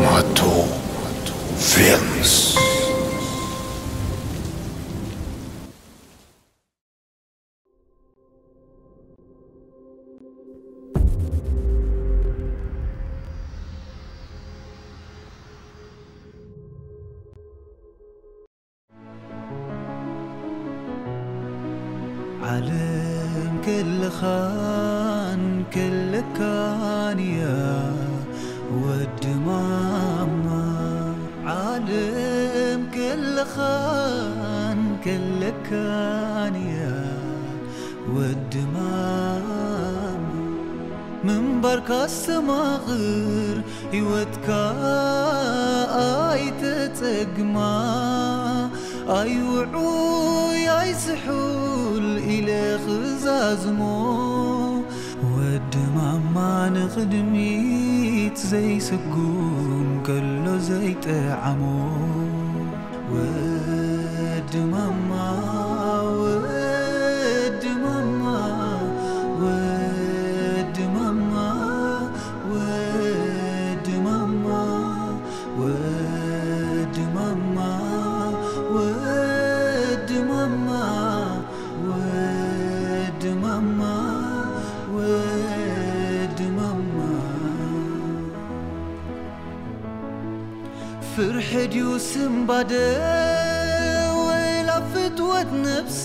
ማቶ ፊልምስ። ዓለም ክልኻን ክልካን እያ ወዲ ማማ። ዓለም ክልኻን ክልካን እያ ወዲ ማማ። ምንባርካ ኣስተማቕር፣ ህይወትካ ኣይተጸግማ። ኣይውዑይ ኣይስሑል ኢለ ክዛዝሞ። ወዲ ማማ ንቕድሚት ዘይስጉም ከሎ ዘይጠዓሞ። ወዲ ማማ፣ ወዲ ማማ፣ ወዲ ማማ፣ ወዲ ማማ፣ ወዲ ማማ፣ ወዲ ማማ፣ ወዲ ማማ፣ ወዲ ማማ። ፍርሒ ድዩ ስንባደ ወላ ፍትወት ነብሲ?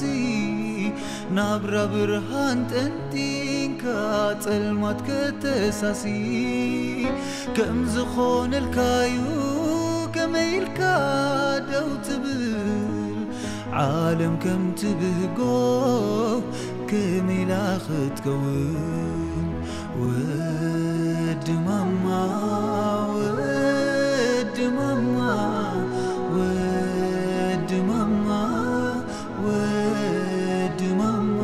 ናብራ ብርሃን ጠንጢንካ ጸልማት ከተሳሲ። ከም ዝኾነልካዩ ከመይ ኢልካ ደው ትብል? ዓለም ከም ትብህጎ ከመይ ኢላ ክትከውን? ወዲ ማማ፣ ወዲ ማማ፣ ወዲ ማማ፣ ወዲ ማማ፣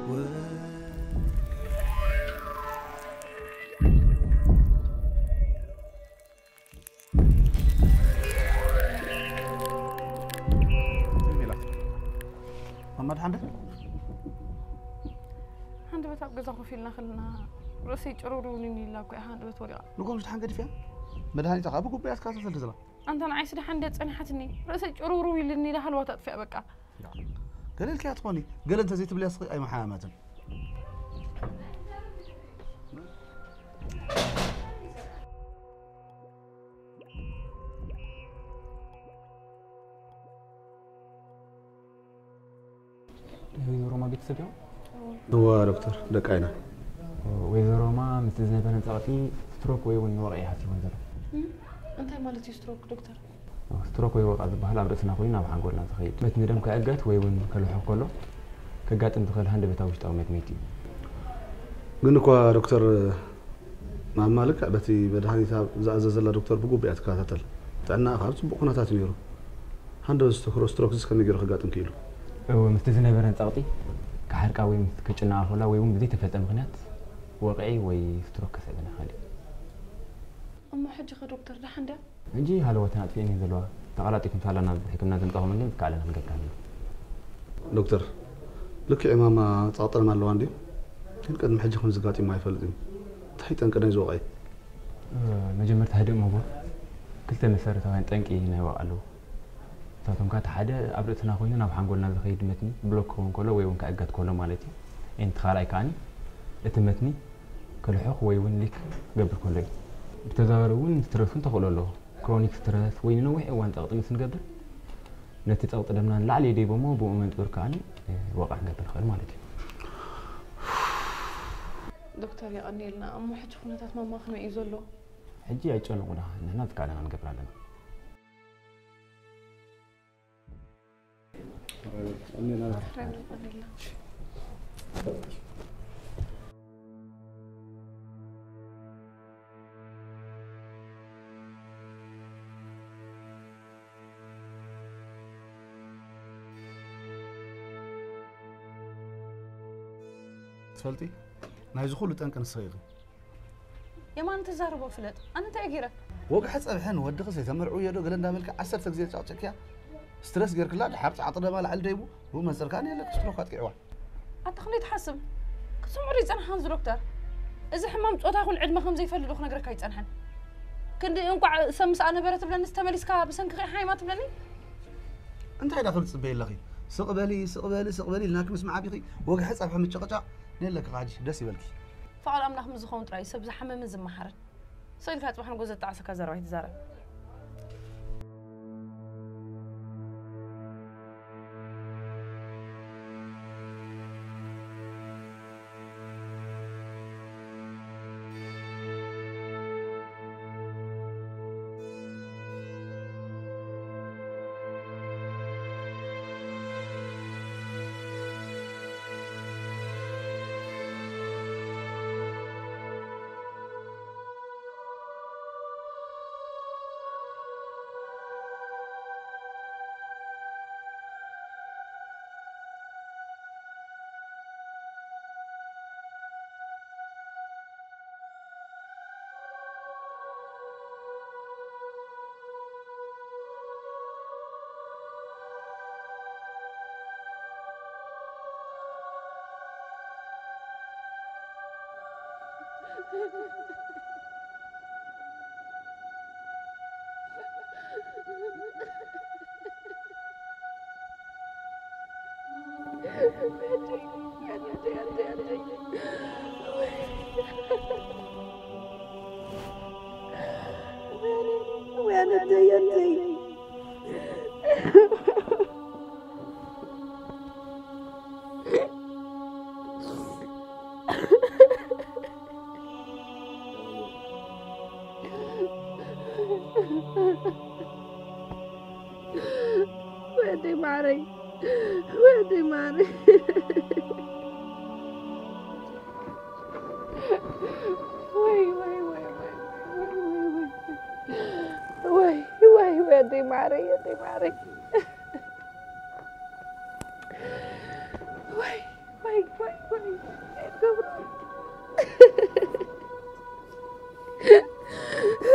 ወ- ማማ፣ ደሓን ዶ? ሓንቲ በት ኣብ ገዛ ኮፍ ኢልና ከለና ርእሰይ ጭርውርው ኢሉኒ ኢላ እኮ እያ ሓንቲ በት ወዲቓ። ንጎምሽ ደሓን ገዲፍያ? መድሃኒታ ካብ ጉባኤ ኣትከታተል ዘላ። ኣንታ ንዓይስ ደሓን እንደ ጸኒሓትኒ። ርእሰይ ጭርውርው ኢሉኒ ኢላ ሃልዋት ኣጥፊኣ በቃ። ገለ ኢልክያ ትኾኒ። ገለ እንተ ዘይትብልያ ስኺ ኣይመሓመትን። ናይ ወይዘሮ ሮማ ቤተሰብ እዮም? እዋ ዶክተር፣ ደቃ ኢና። ወይዘሮ ሮማ ምስቲ ዝነበረን ጸቕጢ ስትሮክ ወይ እውን ወቕዒ ሓሲቦም ዘሎ። እም? እንታይ ማለት እዩ ስትሮክ ዶክተር? ስትሮክ ወይ ወቕዒ ዝበሃል ኣብ ርእስና ኮይኑ ናብ ሓንጎልና ዝኸይድ መትኒ ደም ከእገት ወይ እውን ከልሖ ከሎ ከጋጥም ዝኽእል ሃንደበታዊ ውሽጣዊ መትኒት እዩ። ግን እኳ ዶክተር፣ ማማ ልክዕ በቲ መድሃኒታ ዝኣዘዘላ ዶክተር ብግቡእ እያ ትከታተል። ጥዕናኣ ካብ ጽቡቕ ኩነታት እዩ ነይሩ። ሃንደበት ስትሮ-፣ ስትሮክስ ከመይ ገይሩ ከጋጥም ክኢሉ? እወ፣ ምስቲ ዝነበረን ጸቕጢ ክሓርቃ ወይ ምስ ክጭነቓ ከላ ወይ እውን ብዘይተፈልጠ ምኽንያት ወቕዒ ወይ ስትሮክ ከስዕበና ይኽእል እዩ። እሞ ሕጂ ኸ ዶክተር ደሓን ድያ? ሕጂ ሃለዋተን ኣጥፊአን እየን ዘለዋ። ተቐላጢፉ እንተሃለና ናብ ሕክምና ዘምጻኹም ግን ዝከኣለና ንገብር ኣለና። ዶክተር፣ ልክዕ ማማ ጸቕጥረን ኣለዋ እንድዩ? ግን ቅድሚ ሕጂ ከምዚ ኣጋጢሙ ኣይፈልጥን እዩ። እንታይ ጠንቂ ናይዚ ወቕዒ? እ፣ መጀመርታ ህድእ እሞ ግበር። ክልተ መሰረታውያን ጠንቂ ናይ ወቕዒ ኣለዉ። ንሳቶም ከኣ እቲ ሓደ ኣብ ርእስና ኮይኑ ናብ ሓንጎልና ዝኸይድ መትኒ ብሎክ ክኸውን ከሎ ወይ እውን ክእገት ከሎ ማለት እዩ። ኤን እቲ ካልኣይ ከኣኒ እቲ መትኒ ክልሑኽ ወይ እውን ሊክ ክገብር ከሎ እዩ። ብተዘዋዋሪ እውን ስትረስ እውን ተኽእሎ ኣለዎ። ክሮኒክ ስትረስ ወይ ንነዊሕ እዋን ጸቕጢ ምስ ንገብር ነቲ ጸቕጢ ደምና ንላዕሊ ይደይቦ እሞ ብኡ መንጽር ከኣኒ፣ እ፣ ወቕዒ ክንገብር ንኽእል ማለት እዩ። ዶክተር የቐንየልና። እሞ ሕጂ ኩነታት ማማ ከመይ እዩ ዘሎ? ሕጂ ኣይጨነቑ ደኣ፣ ንሕና ዝከኣለና ንገብር ኣለና። ትፈልጢ፣ ናይዚ ኩሉ ጠንቂ ንስኺ ኢኺ። የማን ትዛረቦ ፍለጥ። ኣነ እንታይ ገይረ? ወግሐ ጸብሐን ወድኺ ዘይተመርዕውዮ ዶ ገለ እንዳበልካ ዓሰርተ ግዜ ጨቕጨቅያ። ስትረስ ጌርክላ ድሓር ጻዕቂ ደማ ላዕሊ ደይቡ ብኡ መሰልካ ንየለ ክስትሮክ ኣጥቂዕዋ። ኣታ ክንደይ ትሓስብ? ክትሰምዖ ዶ ይጸንሓ ከምዚ ዶክተር? እዚ ሕማም ጾታ ይኹን ዕድመ ከም ዘይፈልጥ ዶ ክነግረካ ይጸንሐን? ክንዲ እንቋዕ ሰብ ምስኣ ነበረ ትብለንስ ተመሊስካ ብሰንክኺ ሓይማ ትብለኒ? እንታይ ዳ ክብል ትጽበይ ኣለኺ? ስቕ በሊ ስቕ በሊ ስቕ በሊ ኢልናኪ ምስ መዓቢኺ ወግሐ ጸብሐ ምጭቕጫቕ ንየለኪ ካጂ ደስ ይበልኪ። ፍቓድ ኣምላኽ ምስ ዝኸውን ጥራይ እዩ ሰብ ዝሓመምን ዝመሓርን። ስቕ ኢልካ ጽባሕ ንጎ ዘጣዕሰካ ዘረባ ኣይትዛረብ። ወደይ ማረይ፣ ወደይ ማረይ። ወይ ወይ ወይ ወይ ወይ ወይ ወይ ወይ ወይ ወደይ ማረይ፣ ወደይ ማረይ። ወይ ወይ ወይ ወይ ገብሩ።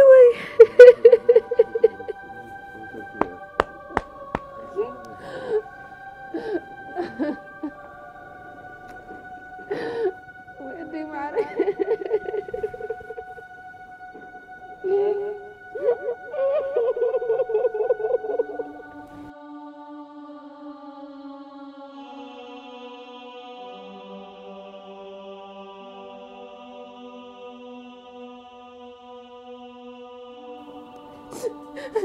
ወይ ወዲ ማረ።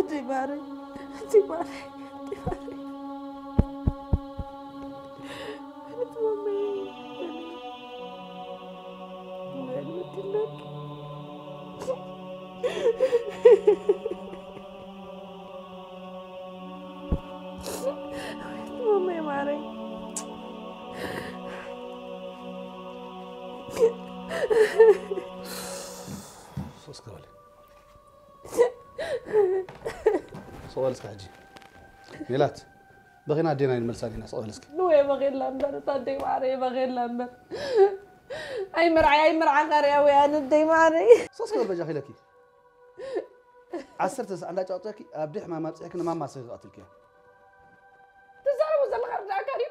Di mare, di mare, di mare. Di mare. ሶስት ከበለ ሶበል እስከ ሕጂ ሜላት በኺና ኣዴና ይንመልሳ ዲና ሶበል እስከ ንወየ በኺላ እምበር እታ ኣደይ ማዕረ የበኺላ እምበር ኣይምርዓይ ኣይምርዓ ካርያ ወያ ንደይ ማዕረ ሶስት ከበል በጃ ኺለኪ ዓሰርተ ሰዓት እንዳጨቕጨኪ ኣብ ድሕ ማማ ኣብፅሕኪ ንማማ ስኺ ቀትልኪ ትዛረቡ ዘለኻ ርዳእካ ድዩ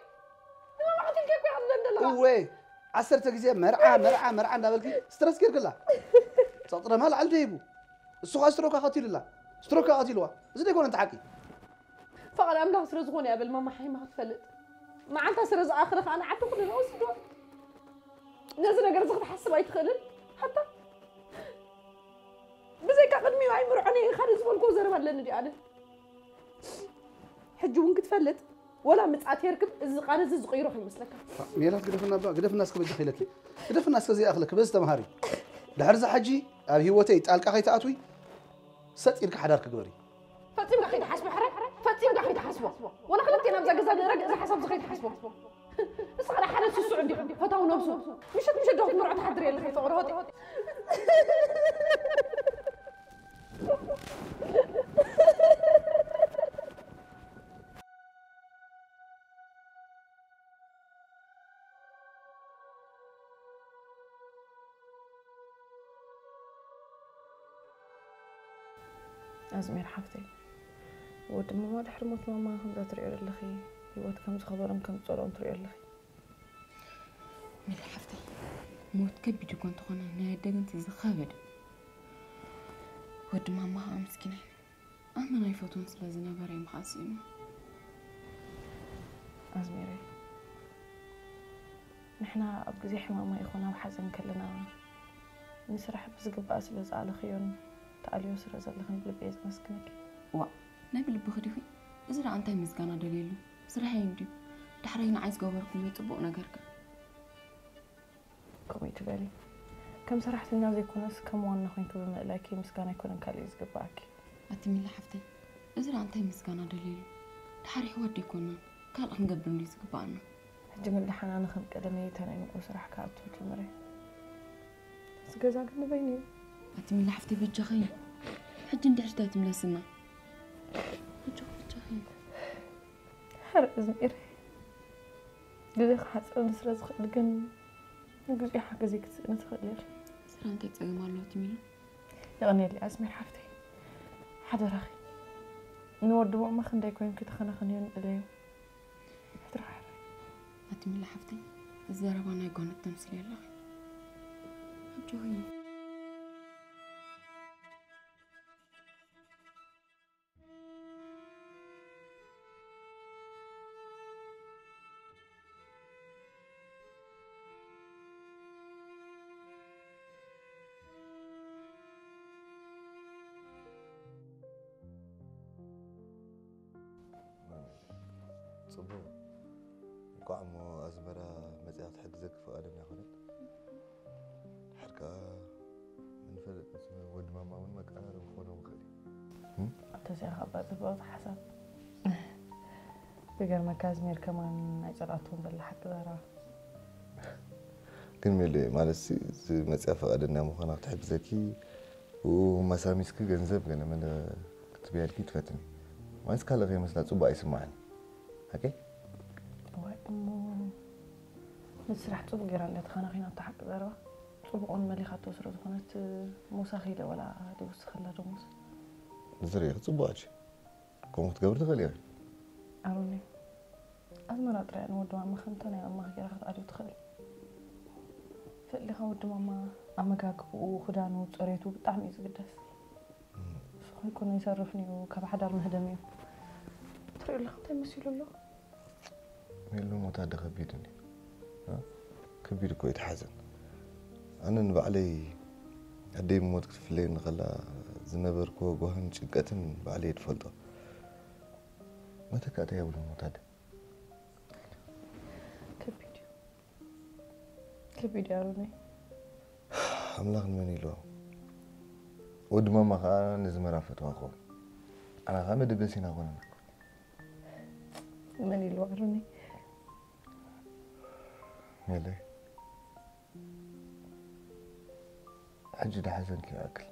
ንማማ ቀትልኪ እኮ ይኸብደን ዘለኻ እወ ዓሰርተ ግዜ መርዓ መርዓ መርዓ እንዳበልኪ ስትረስ ጌርክላ ፀቕጥረማ ላዕሊ ተሂቡ እሱ ከዓ ስትሮካ ቀቲሉላ ስትሮካ ቀቲልዋ እዚ ደይኮነ እንተ ሓቂ ፈቓድ ኣምላኽ ስለ ዝኾነ እያ በል ማማ ሓይማ ክትፈልጥ መዓንታ ስለ ዝኣኽለ ከዓ ንዓዲ ኩሉ ንወስዶ ነዚ ነገር እዚ ክትሓስብ ኣይትኽእልን ሓታ ብዘይካ ቅድሚኡ ኣይምርዖን እየ ካልእ ዝበልኮ ዘረባ ኣለኒ ድዩ ኣነ ሕጂ እውን ክትፈልጥ ወላ ምጻት የርክብ እዚ ቃል እዚ ዝቕይሮ ከይመስለካ ሜላት ግደፍና ባ ግደፍና እስከ በጃ ኺለኪ ግደፍና እስከ ዘይኣኽለኪ በዚ ተምሃሪ ድሕርዚ ሕጂ ኣብ ህይወተይ ጣልቃ ከይትኣትዊ ሰጥ ኢልካ ሓዳር ክግበሪ ፈጺምካ ከይትሓስቦ ሕረ ፈጺምካ ከይትሓስቦ ወላ ክልቴና ኣብዛ ገዛ ንእረግ እዚ ሓሳብ እዚ ከይትሓስቦ ንስኻ ሓደ ስሱዕ እንዲኹም ፈታው ነብሱ ምሸት ምሸት ዶ ክትምርዖ ትሓድር የለኺ ፍቕሪ ሆጤ ኣዝሜር ሓፍተይ፣ ወዲ ማማ ድሕሪ ሞት ማማ ከምዛ ትሪኦ ዘለኺ ህይወት ከም ዝኸበሮን ከም ዝጸልኦን ትሪኦ ኣለኺ። ሚሊ ሓፍተይ፣ ሞት ከቢድ እኮ እንተኾነ ናይ ኣደ ግን እቲ ዝኸበደ። ወዲ ማማ ከዓ ምስኪናይ ኣመና ይፈትዎም ስለ ዝነበረ እዮም ከዓ ስኢኖም። ኣዝሜረይ፣ ንሕና ኣብ ግዜ ሕማማ ይኹን ኣብ ሓዘን ከለና ንስራሕ ብዝግባእ ስለ ዝኣለኽዮን ተኣልዮ ስለ ዘለኽን ብልቢ እየ ዘመስግነኪ። ዋ ናይ ብልብኺ ዲኺ? እዚ ደኣ እንታይ ምስጋና ደልየሉ? ስራሐይ እንድዩ። ዳሕራይ ንዓይ ዝገበርኩምለይ ጽቡቕ ነገርካ። ከምኡ ትበሊ። ከም ሰራሕተኛ ዘይኮነስ ከም ዋና ኮይንኪ ብምእላይኪ ምስጋና ኣይኮነን ካልእ እዩ ዝግበኣኪ። ኣቲ ሚላ ሓፍተይ፣ እዚ ደኣ እንታይ ምስጋና ደልየሉ? ደሓር ኣሕዋት ዶ ኣይኮናን? ካልእ ክንገብር እንድዩ ዝግበኣና። ሕጂ ግን ደሓን ኣነ ከም ቀደመይ እታ ናይ ንግሆ ስራሕ ክኣቱ ጀምረ። እዚ ገዛ ግን ንበይኑ እዩ። ኣቲ ሚላ ሓፍተይ በጃኺ፣ ሕጂ እንድሕር እንታይ ትምለስና? በጃኺ በጃኺ። ሕር እዝሚር ግዜ ክሓፅረኒ ስለ ዝኽእል ግን ንግዚኡ ሓገዘይ ክትስእኒ ትኽእሊ ኢኺ። ስራ እንታይ ፀገም ኣለዎ ኣቲ ሚላ? የቐንየለይ ኣዝሜር ሓፍተይ፣ ሓደራኺ ንወዲ ቦቕማ ክንደይ ኮይንኪ ተኸናኸንዮ ንእለዮ። ሕድሪ ሓራይ። ኣቲ ሚላ ሓፍተይ፣ እዚ ዘረባ ናይ ጓኖት ተምስሊ ኣለኺ። ኣጆኺ። ጽቡቕ። እንቋዕ እሞ ኣዝመራ መጺኣ ክትሕግዘኪ ፍቓደኛ ኾነት። ድሓር ከኣ እንፈልጥ ምስ ወዲ ማማ እውን መቀራረቢ ክኾኖም ይኽእል እዩ። እንተዚኣ ካብ ባጽ ብቕቲ ሓሳብ። ክገርመካ ኣዝሜር ከማን ኣይጸልኣቶን ዘላ ሓቂ ዘረባ። ግን ሜሉ ማለት እዚ መጽያ ፍቓደኛ ምዃና ክትሕግዘኪ ብኡ መሳሚስኪ ገንዘብ ገለ መለ ክትብያልኪ ትፈትን ማለት ካልእ ከይመስላ ጽቡቕ ኣይስማዕን ሓቀይ እዋይ እሞ ነቲ ስራሕ ጽቡቕ ገይራ እንድያ ተኸናኺናቶ ሓቂ ዘረባ ጽቡቕ እውን መሊኻቶ ስለ ዝኾነት ሞሳ ኺለ ወላ ድውስኸላ ዶ ሞሳ ዝርእኺ ጽቡቕ ኣጂ ከምኡ ክትገብሪ ትኽእሊ ኢኺ ኣሮነይ ኣዝመራ ጥራይ ንወዲ ማማ ከምታ ናይ ማማኺ ገይራ ክትኣልዮ ትኽእል። ፈሊኻ ወዲ ማማ ኣመጋግብኡ፣ ክዳኑ፣ ጸሬቱ ብጣዕሚ እዩ ዝግደስ። ንሱ ከይኮነ ይሰርፍ ኒኡ ካብ ሓዳር መህደሚ እዩ። ትሪኦ ኣለኻ እንታይ መሲሉ ኣሎ? ሜሉ ሞት ኣደ ከቢድ እንድዩ። ከቢድ እኮ እዩ እቲ ሓዘን። ኣነ ንባዕለይ ኣደይ ብሞት ክትፍለየኒ ከላ ዝነበርክዎ ጓህን ጭንቀትን ባዕለይ እየ ዝፈልጦ። መተካእታ የብሉን ሞት ኣደ። ከቢድ እዩ ከቢድ እዩ ኣሮነይ። ኣምላኽ ንመን ኢልዎ? ወዲ ማማ ኸዓ ነዚ መራ ፈትዋ ክኸውን ኣና ኸዓ መደበሲና ኮነና። መን ኢልዎ ኣሮነይ? ሜለይ ሕጂ ዳሓዘንኪ ይኣክል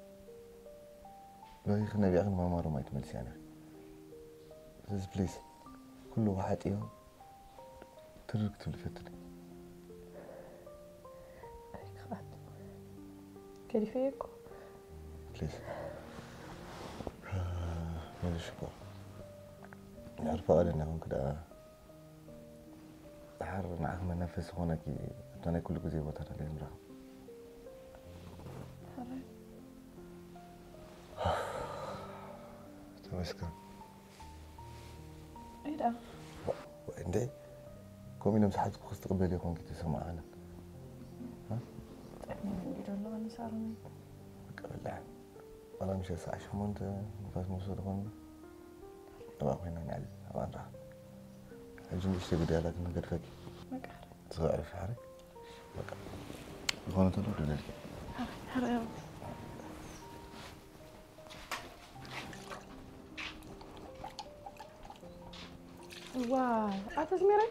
በኺኺ ነቢዕኺ ንማማ ሮም ኣይትመልስያን ኢኺ ስለዚ ፕሊስ ኩሉ ወሓጥዮ ትርር ክትብሊ ፈትኒ ገዲፈዮ እኮ ፕሊስ መልሽ እኮ ንዕርፋ ቀደና ኮንክ ደኣ ደሓር ንዓኺ መናፈሲ ዝኾነኪ ኣብታ ናይ ኩሉ ግዜ ቦታ ተለይ ንራኸብ። ተመስገን። እንዴ ከምኡ ኢሎም ዝሓዝኩ ክስትቕበል ይኾንኪ ተሰማዓነ ጠሚኒ እንዲ ዘሎ ኣነሳርኒ ቀበላ ዋላ ምሸት ሰዓት ሸሞንተ ንፋስ መውሰድ ኾንና ኣብኣ ኮይና ንዕልል ኣብኣ ንረኸብ ሕጂ ንእሽተይ ጉዳይ ኣላትኒ ገድፈኪ መቃር ትኽዕርፊ ሓረይ በቃ ዝኾነ ተሎ ደለልኪ ሕረዮም ዋ ኣተ ዝሜረይ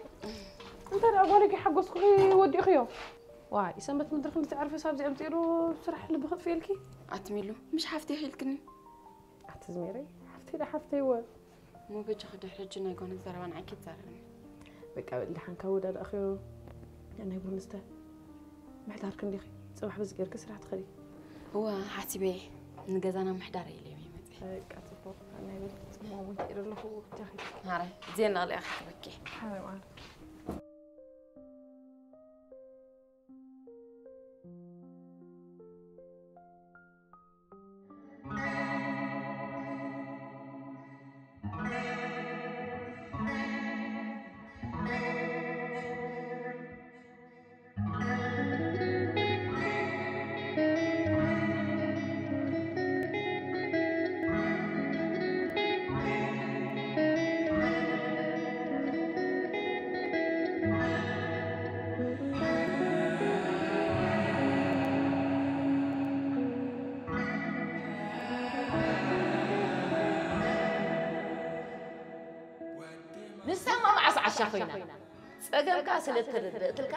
እንታይ ደኣ ጓለጊ ሓጎስኩኺ ወዲእኽዮ ዋይ ሰንበት ምድሪ ክንዲ ትዕርፊ ሳብዚ ኣምፂእሉ ስራሕ ልቢ ክጥፍኤልኪ ኣትሚሉ ምሽ ሓፍቲ ኢኺ ኢልክኒ ኣቲ ዝሜረይ ሓፍተይ ዳ ሓፍተይ ወ እሞ በጃኺ ድሕሪ ሕጂ ናይ ጓኖት ዘረባ ንዓይ ከይትዛረብኒ በቃ በል ደሓን ካብ ወዳዳእኽዮ ናይ ቡን ዝተ ምሕዳር ክንዲኺ ፅባሕ በዚ ገይርኪ ስራሕ ትኸዲ እዋ ሓሲበ ንገዛና ምሕዳር እየ ኢለ እየ መፅእ በቃ ጽቡቕ። ናይ ቤት ጽቡቕ እውን ከይደ ኣለኹ። ብቻ ኸይደ። ማረ፣ ዜና ሊኣ ክትበኪ። ሓረ ማረ። ንሳ እማ መዓስ ዓሻ ኮይና? ጸገምካ ስለ እተረድእትልካ፣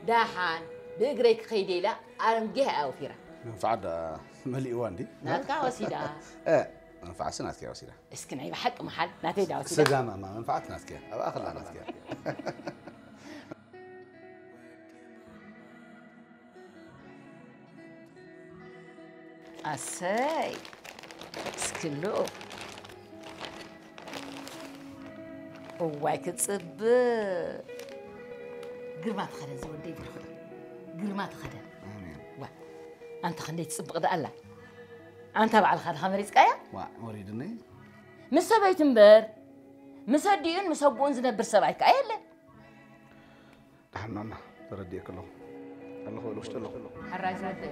ደሓን ብእግረይ ክኸይድ ኢላ ኣረምጌ ኣውፊራ። መንፍዓት ደኣ መሊእዋ እንዲ? ናትካ ወሲዳ። እ፣ መንፍዓትሲ ናትካ እያ ወሲዳ። እስኪ ናይ ብሓቂ መሓል ናተይ ዳ ወሲዳ? ስጋ ማማ መንፍዓት ናትካ እያ። ኣብኣ ከላ ናትካ እያ። ኣሰይ፣ እስክሉ። እዋይ ክጽብቕ። ግርማ ተኸደን ዝወደይ ብርኽቲ። ግርማ ተኸደን። ኣሜን። ዋ፣ ኣንታ ክንደይ ትጽብቕ ደኣ ኣላ። ኣንታ ባዕልኻ ድኻ መሪጽካያ? ዋ፣ ወሪድኒ። ምስ ሰበይቱ እምበር፣ ምስ ኣዲኡን ምስ ኣቦኡን ዝነብር ሰብኣይ ከኣ የለን። ደሓን ማማ፣ ተረዲኤኪ ኣለኹ። ኣለኹ፣ ውሽጢ ኣለኹ። ሕራይ ዝወደይ።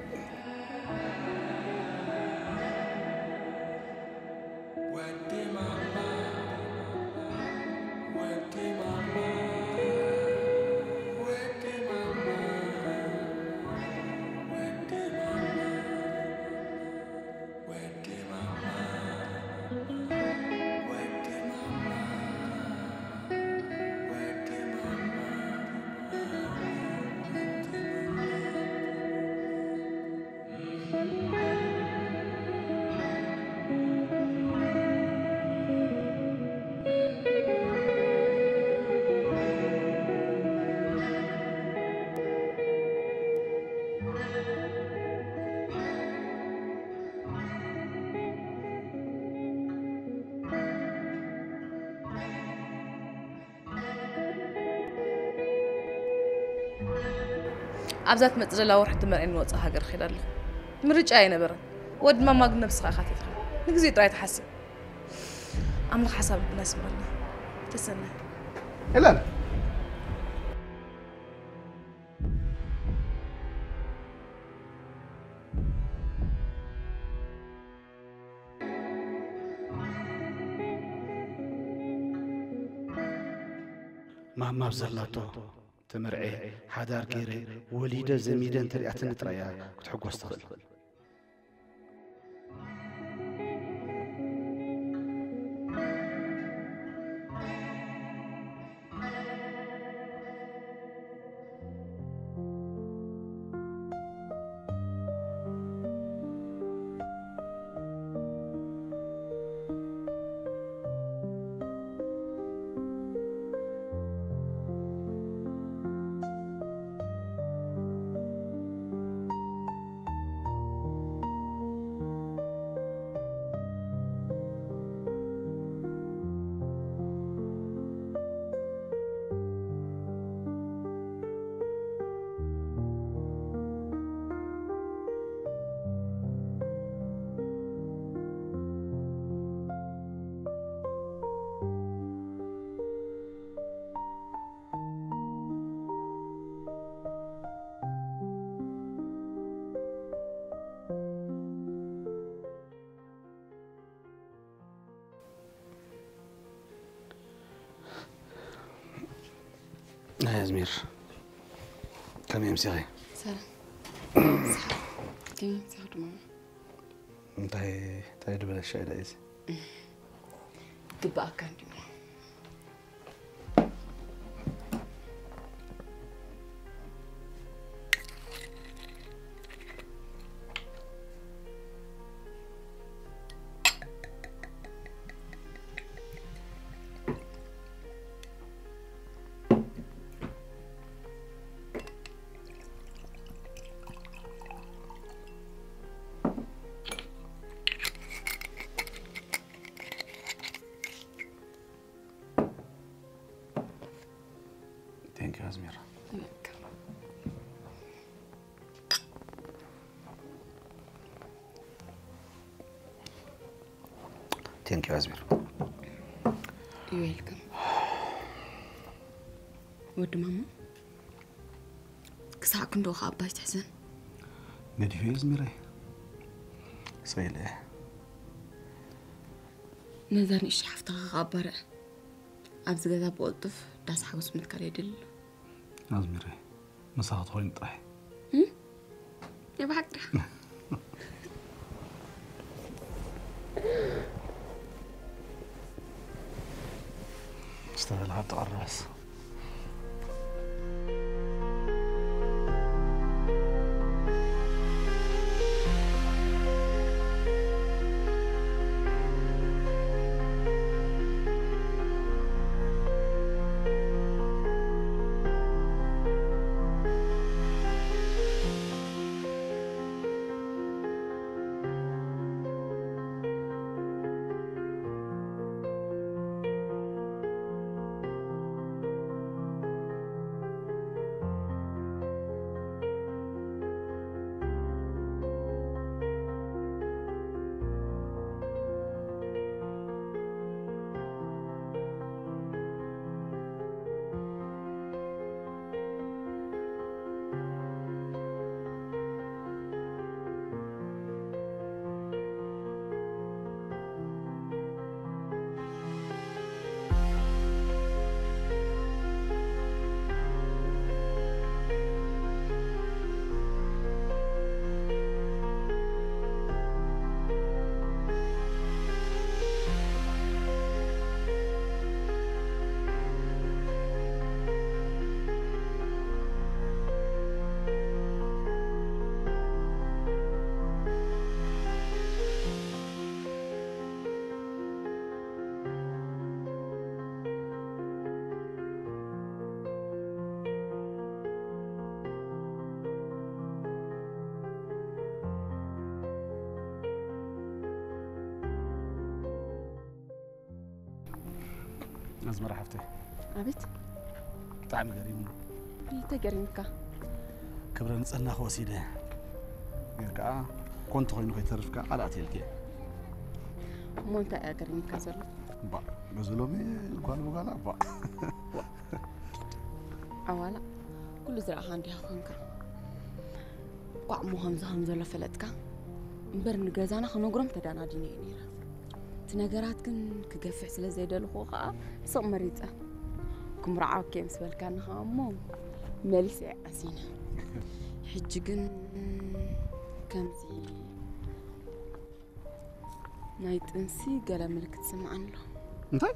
ኣብዛ ትመጽእ ዘላ ወርሒ ትመርዕኒ ወጻኢ ሃገር እኸይድ ኣለኹ። ምርጫ ኣይነበረን። ወዲ ማማ ግን ነብስኻ ኢኻ ኣቲትኻ። ንግዜኡ ጥራይ ትሓስብ። ኣምላኽ ሓሳብ ልብና ይስምረልና። ተሰናይ። ሄለን! ማማ ኣብ ዘላቶ ተመርዕየ፣ ሓዳር ገይረ፣ ወሊደ፣ ዘሚደ እንተሪኣትኒ ጥራይ እያ ክትሕጎስ ትኽእል። ኣይ ኣዝሚር፣ ከመይ ኣምሲኺ? ሰላም። ከመይ ኣምሲኻ ድማ? እንታይ እንታይ ድበለሻ ኢለ እዚ? ግባኣካ እንዲሞ። Thank you ኣዝሚር። You're welcome። ወዲ ማማ ክሳዕ ክንዶ ከ ኣባይ ትሕዘን። ገዲፈ ኣዝሚረይ ሰይለ። ነዛ ንእሽቶ ሓፍትኻ ከኣባርዕ ኣብዚ ገዛ ብቕልጡፍ ዳስ ሓጎስ ምትካል የድሊ ኣሎ። ኣዝሚረይ ምሳኻ ተኾይኑ ጥራሕ። ናይ ብሓቂ ዲኻ? ዝተበላኻ ተቐረበስ። ኣዝመራ ሓፍተይ ኣቤት። ብጣዕሚ ገሪሙኒ። እንታይ ገሪምካ? ክብረ ንጽህና ክወሲደ ግን ከዓ ኮንተ ኮይኑ ከይተርፍካ ቃል ኣትየልኪ። እሞ እንታይ እያ ገሪምካ ዘሎ? ባ በዚ ሎሚ ጓል ብጓላ ባ ኣዋላ ኩሉ ዝረኣኻ እንዲኻ ኮንካ። ቋዕ እሞ ከምዚ ከም ዘሎ ፈለጥካ እምበር ንገዛና ክነግሮም ተዳናዲነ እየ ነይረ። እቲ ነገራት ግን ክገፍሕ ስለ ዘይደልኹ ከዓ ስቕ መሪፀ ክምርዓወኪ ምስ በልካኒ ከዓ እሞ መሊሰ እየ ዓሲነ። ሕጂ ግን ከምዚ ናይ ጥንሲ ገለ ምልክት ስምዓኒ ኣሎ። እንታይ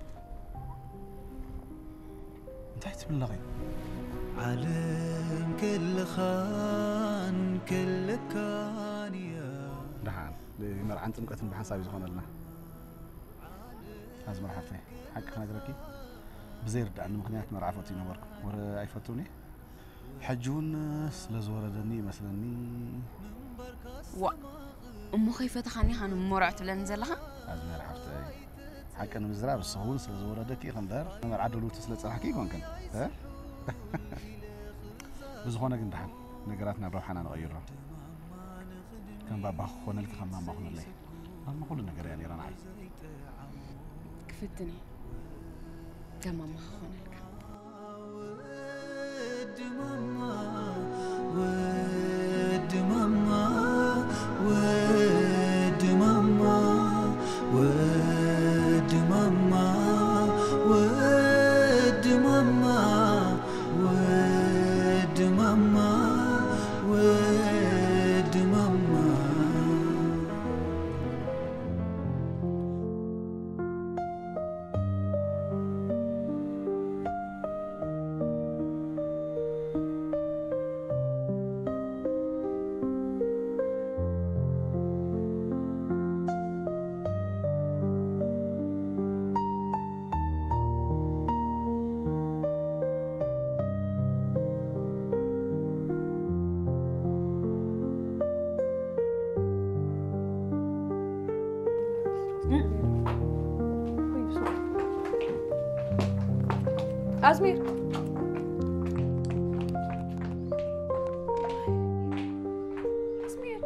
እንታይ ትብል ኣለኺ? ዓለም ክልኻን ክልካን እያ። ደሓን መርዓን ጥምቀትን ብሓንሳብ እዩ ዝኾነልና። ኣዝመራ ሓፍተይ ሓቂ ክነግረኪ ብዘይርድኣኒ ምክንያት መርዓ ፈትዩ ነበርኩ። ወረ ኣይፈቱን እየ። ሕጂ እውን ስለ ዝወረደኒ ይመስለኒ። ዋ እሞ ከይፈተኻኒ ኢኻ ንመርዖ ትብለኒ ዘለኻ? ኣዝመራ ሓፍተይ ሓቂ ንምዝራብ ንስኺ እውን ስለ ዝወረደኪ ኢኺ እምበር ንመርዓ ድልውቲ ስለ ዝጸናሕኪ ኣይኮንክን። እ? ብዝኾነ ግን ደሓን ነገራት ናብ ረብሓና ንቐይሮ። ከም ባባ ክኾነልኪ ከም ማማ ኩነለይ። ማማ ኩሉ ነገር እያ ነይራ ንዓይ። ክፍትን እየ ከም ማማ ክኾነልካ። ወዲ ማማ ወዲ ማማ ወዲ ማማ ወዲ ማማ ወዲ ማማ ወዲ ማማ ወዲ ማማ ኣዝሚር ኣዝሚር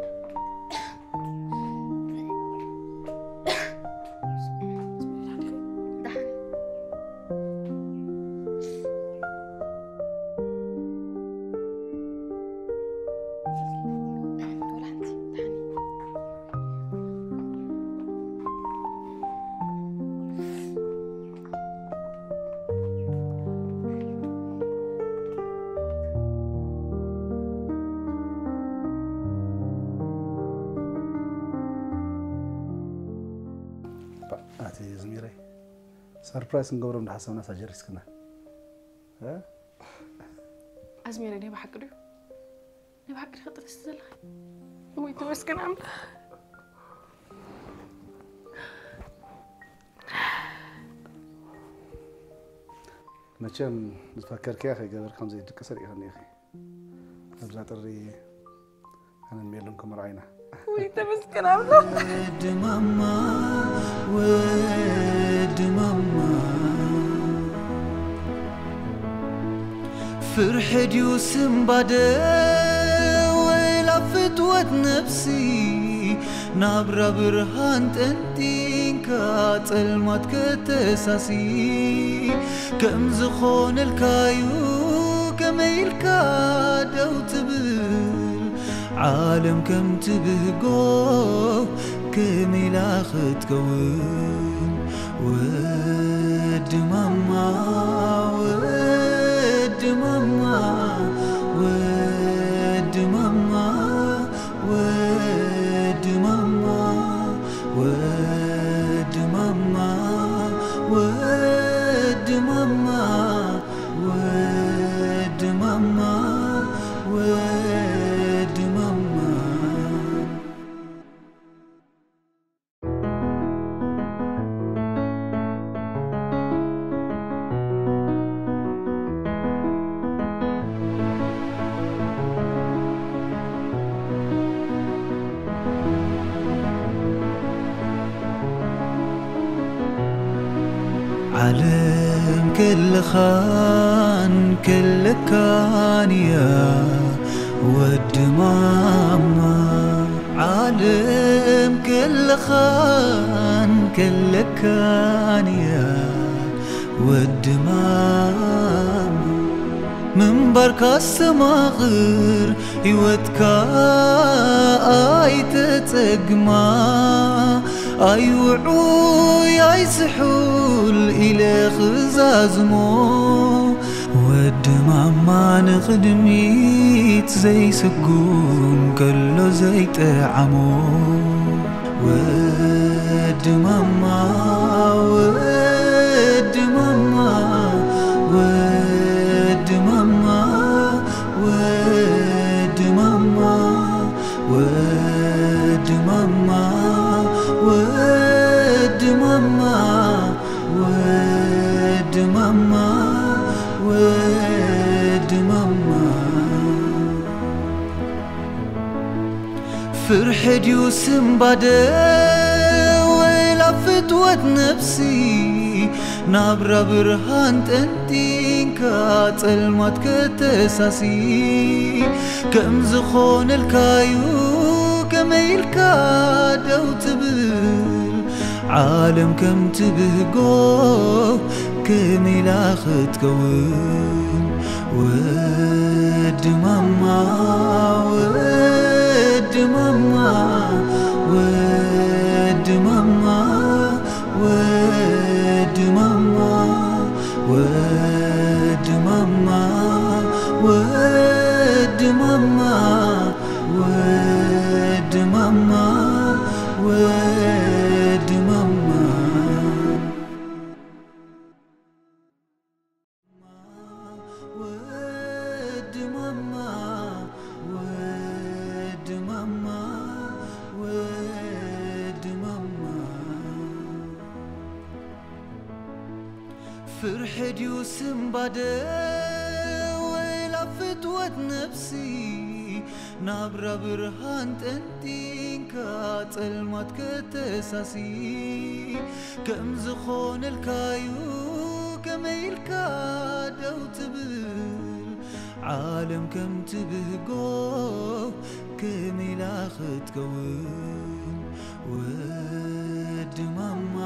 ኣዝሚረይ፣ ሰርፕራይዝ ክንገብሮም እንዳሓሰብና ሳጀሪስክና። እ? ኣዝሚረ፣ ናይ ብሓቂ ድዩ? ናይ ብሓቂ ዲኻ ጥንስቲ ዘለኻ? ወይ ተመስገን ኣምላኽ። መቸም ዝፈከርክያ ከይገበርካ ከም ዘይድቅስ ርኢኽኒ ኢኺ። ኣብዛ ጥሪ ኣነን ሜሉን ክምርዓው ኢና። ወይ ተመስገን ኣምላኽ። ወዲ ማማ፣ ወዲ ማማ፣ ፍርሒ ድዩ ስንባደ ወላ ፍትወት ነብሲ? ናብራ ብርሃን ጠንጢንካ ጸልማት ከተሳሲ፣ ከም ዝኾነልካዩ ከመይ ኢልካ ደው ትብል? ዓለም ከም ትብህጎ ከመይ ኢላ ክትከውን? ወዲ ማማ፣ ወዲ ማማ፣ ወዲ ማማ፣ ወዲ ማማ፣ ወዲ ማማ፣ ወዲ ማማ፣ ወዲ ማማ፣ ወዲ ማማ። ዓለም ከለኻን ከለካን እያ ወዲ ማማ። ዓለም ከለኻን ከለካን እያ ወዲ ማማ። ምንባርካ ኣስተማቕር፣ ህይወትካ ኣይተጸግማ። ኣይውዑይ ኣይዝሑል ኢለ ክዛዝሞ፣ ወዲ ማማ ንቕድሚት ዘይስጉም ከሎ ዘይጠዓሞ። ወዲ ማማ፣ ወዲ ማማ፣ ወዲ ማማ፣ ወዲ ማማ፣ ወዲ ማማ፣ ወዲ ማማ፣ ወዲ ማማ፣ ወዲ ማማ። ፍርሒ ድዩ ስንባደ ወላ ፍትወት ነብሲ? ናብራ ብርሃን ጠንጢንካ ጸልማት ከተሳሲ፣ ከም ዝኾነልካዩ ከመይ ኢልካ ደው ትብል? ዓለም ከም ትብህጎ ከመይ ኢላ ክትከውን? ወዲ ማማ፣ ወዲ ማማ፣ ወዲ ማማ፣ ወዲ ማማ፣ ወዲ ማማ፣ ወዲ ማማ፣ ወዲ ማማ፣ ወዲ ማማ። ወዲ ማማ፣ ወዲ ማማ፣ ወዲ ማማ። ፍርሒ ድዩ ስንባደ ወላ ፍትወት ነብሲ? ናብራ ብርሃን ጠንጢንካ ጸልማት ከተሳሲ፣ ከም ዝኾነልካዩ ከመይ ኢልካ ደው ትብል? ዓለም ከም ትብህጎ ከመይ ኢላ ክትከውን? ወዲ ማማ፣